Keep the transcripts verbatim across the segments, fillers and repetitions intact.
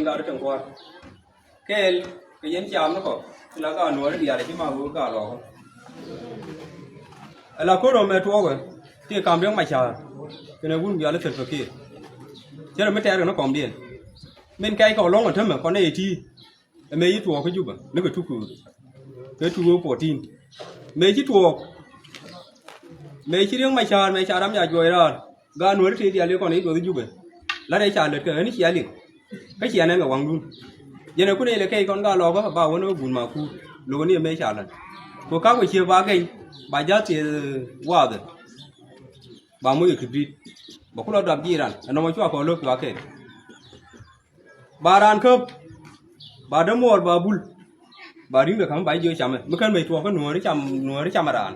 Lar kɛn kua̱r kɛɛl kɛ yɛn caam ni kɔ ti la ka nuɔɔri diaal ci ma wee ka lɔɔk. Ala ko̱r ɔ mɛ tuɔɔkɛ ti kam Riek Machar kɛnɛ wun wial i̱ Salva Kiir. Cɛ rɛ mi tɛɛr kɛ ni kɔmdiɛn min kɛc kɛ lɔŋ ɔ tämɛ kɔn nɛ yɛ ti̱i̱. Ɛ mëë ci tuɔɔk kä Juba ni kɛ tukuur kɛ two thousand fourteen. Mëë ci tuɔɔk mëë ci Riek Machar mëë ca ram ca juɔc raar. Gaat nuɔ̱ɔ̱ri tëë diaal i̱ kɔn i̱ duɔth i̱ Jubɛ. Lat ɛ ca lät kɛ ɣän i̱ cia liŋ kä cia nɛn kɛ waŋdun. Jɛn ɛ kun ɛ lɛ kɛc kɔn gaat lɔɔkä ba wän ɛ wä guun ma kuur lo̱k ni ɛ mëë ca lät. Kɛ ka̱k wä cië ba gɛny ba ja̱th thieth wathɛ. Ba moc ɛ kibrit bɛ kulɔ dap ji̱ ran ɛnɔmɔ cua kɔn lo̱k cua kɛn. Ba raan käp ba dämuɔɔr ba bul. Ba ri̱ŋdɛ ka̱m ba jiök camɛ mi kän mec tuɔɔk kä nuääri cam nuääri camɛ raan.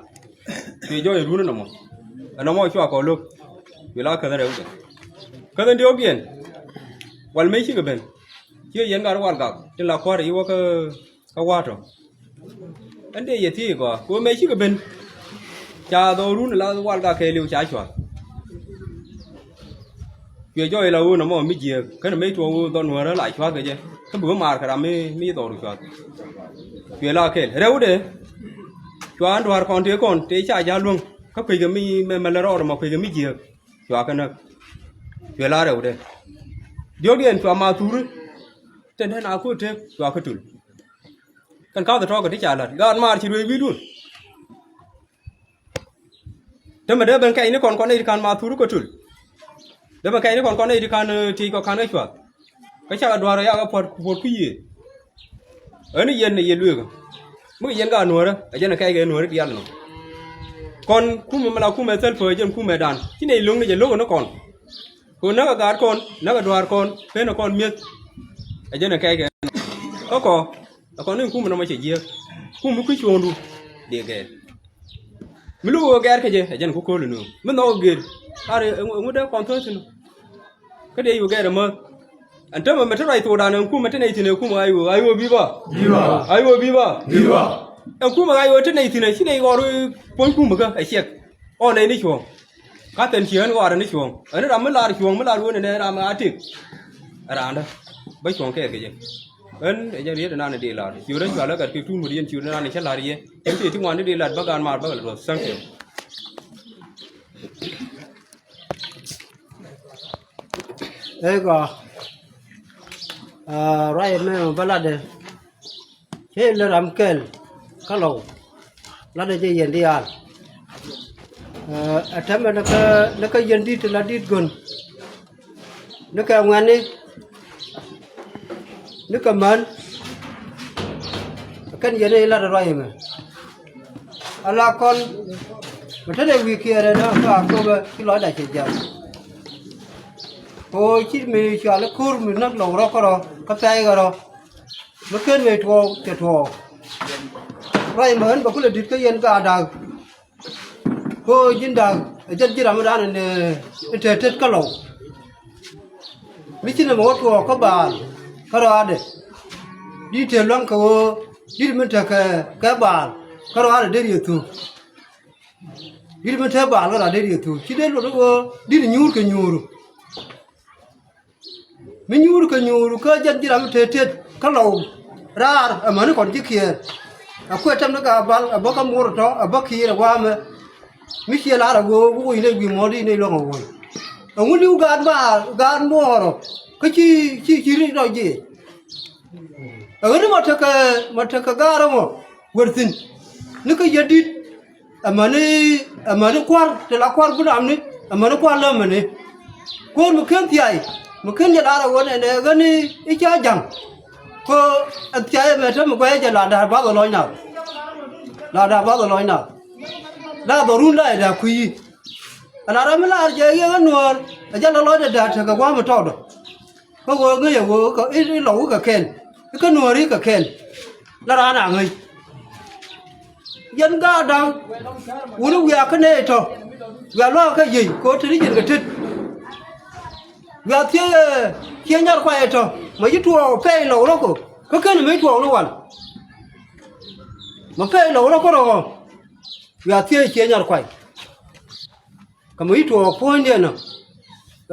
Cuɛ jɔɔc ɛ run ɛnɔmɔ. Ɛnɔmɔ cua kɔn lo̱k. Cuɛ la käth rɛwdɛ käth in diɔ̱ɔ̱kdiɛn. Wal mëë cikɛ ben ciɛ yɛn gat wal gak tin la kua̱r i̱ wä kä kä wa̱a̱tɔ. Ɛn dee yɛ thiec gɔaa kɛ ɣöö mëë cikɛ ben. Ca dhɔk run la wal gak kɛɛliw ca cua̱th. Cuɛ jɔɔc la ɣöö nɔmɔ mi jiääk kɛn mëë tuɔɔk ɣöö dhɔk nuäärä la cua̱th kɛ jɛ kä bi wä maar kɛ ram mi mi dhɔru cua̱th. Cuɛ la kɛɛl rɛwdɛ. Cua ɛn dua̱a̱r kɔn tëë kɔn tëë ca ja̱l luäŋ kä kueckɛ mi mɛmɛlɛ rɔɔdɛ mɔ kueckɛ mi jiääk. Cua kɛ näk. Cuɛ la rɛwdɛ. Diɔ̱kdiɛn cua ma thuri. Tɛn tɛn a ko̱ tëk cua kä tul. Kɛn ka̱th tɔ̱ kɛ ti ca la̱t gaat maar ci ruëëc wi̱i̱dun. Te mɛ dee ben kɛc ni kɔn kɔn nɛy ti ka̱n ma thur kɛ tul. Dee ben kɛc ni kɔn kɔn nɛy ti ka̱n, eh, tiec kɔ ka̱n kä cuath. Kä cakɛ dua̱r ɛ yakɛ puɔ̱t puɔ̱t kui̱ yiëë. Ɣän ni yɛn ni yɛ lueekä mi kɛ yɛn gaat nuäärä ɛ jɛn ɛ kɛc kɛ nuäärä diaal nɔ. Kɔn kumɛ mi la kumɛ thäl pä ɛ jɛn kumɛ dan ci nɛy lo̱ŋ ni jɛ lo̱k ɛ ni kɔn. Kɛ ɣöö näkɛ gaat kɔn näkɛ dua̱a̱r kɔn pen ɛ kɔn mi̱eth. Ɛ jɛn ɛ kɛc kɛ kä kɔ ɛ kɔn ni kumɛ nɔmɔ cɛ jiääk. Kumɛ kui̱ cuɔ̱ɔ̱ŋdu dee gɛɛr. Mi lo̱k ɣöö gɛɛr kä jɛ ɛ jɛn kä ko̱l ɛ nööŋ mi nhɔk ɛ gër. Ar ɛ ŋu dee kɔn thööc thi̱n. Kä dee yuk gɛɛr ɛ määth. Ɛn täämɛ mɛ te ruac thokdan ɛn kumɛ te nɛy thi̱n ɛ kumɛ ɣa̱c ɣöö ɣa̱c ɣöö bi̱i̱ ba. Bi̱i̱ ba. Ɣa̱c ɣöö bi̱i̱ ba. Bi̱i̱ ba. Ɛn kumɛ ɣa̱c ɣöö te nɛy thi̱n ɛ ci nɛy ɣɔr puɔ̱ny kumɛ kä ɛ ciɛk. Ɣɔn nɛy ni cuɔ̱ɔ̱ŋ. Ka thɛn ci ɣän ɣɔarä ni cuɔ̱ɔ̱ŋ. Ɛn ram mi lar cuɔ̱ɔ̱ŋ mi lar ɣöö nɛnɛ ram ɛ ɣa̱c tëk. Ɛ raandä. Bä cuɔ̱ɔ̱ŋ kɛɛl kɛ jɛ. Ɣän ɛ jɛn riet ɛnan ɛ dee lar. Ciötdä cua lä gat kɛ tuun wut yɛn ciötdä nan ɛ cä lar yɛ. Ɛn tëë ti ŋuan ni dee lar bä gaat maar bä kɛ lɛ luɔth. Thank you. Ëë gɔaa. Aa, ruac ɛmɛ mɛ bä latdɛ. Cä lɛ ram kɛl kä Lɔw. Latdɛ jɛ yɛn diaal. Aa, ɛ tɛmɛ ni kä, ni kä yɛn di̱t ti la di̱t gön. Ni kɛ ŋuɛ̈tni. Ni kɛ män. Kɛn yɛn i̱ lat ruac ɛmɛ. Ala kɔn mɛ te dee wi̱i̱ kiɛɛrɛ na ka köpɛ ci lɔcda cɛ jiath. Kɛ ɣöö ci mi cual i̱ ko̱r mi näk Lɔw rɔ kärɔ kä pɛ̈ɛ̈c kärɔ. Mi ken mëë tuɔɔk cɛ tuɔɔk. Ruac mɛ ɣän bɛ kulɛ di̱t kä yɛn gaat da̱k. Kɛ ɣöö ji̱n da̱k ɛ jɛn ji̱ ram mi da̱a̱n in te tet kä Lɔw. Mi ci nɛmɛ wä tuɔɔk kä Baal kä rɔaadɛ. Di̱t te lua̱ŋ kɛ ɣöö di̱t min tekɛ kɛ Baal kä rɔaadɛ deri yɛ thuk. Di̱t min te Baal kä rɔaadɛ deri yɛ thuk ci dee luɔt ɣöö di̱t nyuur kɛ nyuur. Mi nyuur kɛ nyuur kä jɛn ji̱ ram mi te tet kä Lɔw raar amäni kɔn ji̱ kiɛɛr. A kuɛ tɛm ni gaa bal a bä kä muɔr tɔ a bä kiɛɛr a wa̱a̱mɛ. Mi ciɛ lar a ɣöö wä wi̱i̱ nɛy wi̱i̱ muɔ̱ɔ̱r di nɛy luäŋ a ɣöö ɛŋu li̱w gaat maar gaat muɔɔrɔ kä ci ci ci ri dɔc jiɛ. Ɛ ɣän ni ma tekɛ ma tekɛ gaarä mɔ wër thi̱n ni kä yɛ di̱t. Amäni amäni kua̱r ti la kua̱r bi namni amäni kua̱r lä amäni. Kuäär mi ken thiay mi ken jɛ lar a ɣöö nɛnɛ ɣän i̱ ca ja̱ŋ. Kö ɛ thiay ɛmɛ te mi guɛy jɛ la da̱r bath ɛ lɔc nath. La da̱r bath ɛ lɔc nath. La dhɔrun la ɛ da̱r kui̱. Ɛ la ram mi lar jɛ yɛ ɣän nuäär ɛ jɛ la lɔcdɛ da̱r tekɛ gua̱a̱m ɛ tɔɔdɔ. Kä ɣöö ŋäc ɛ ɣöö i̱ Lɔw i̱ kɛ kɛn i̱ kä nuääri i̱ kɛ kɛn. La raan a ŋäc. Yɛn gaat da̱ŋ wuni wiaa kä nɛy tɔ. Wiaa luaak kä yiëc kɛ ɣöö te ni yɛn kɛ tet. Wiaa thiec ɛ ciɛ nyar kuay ɛ tɔ mɛ ci tuɔɔk pɛy Lɔw rɔ kɔ kä ken mi tuɔɔk ni wal. Mɛ pɛy Lɔw rɔ kɔ rɔ ɣɔ. Wiaa thiec ɛ ciɛ nyar kuay. Kä mi ci tuɔɔk puɔ̱nydiɛn ɔ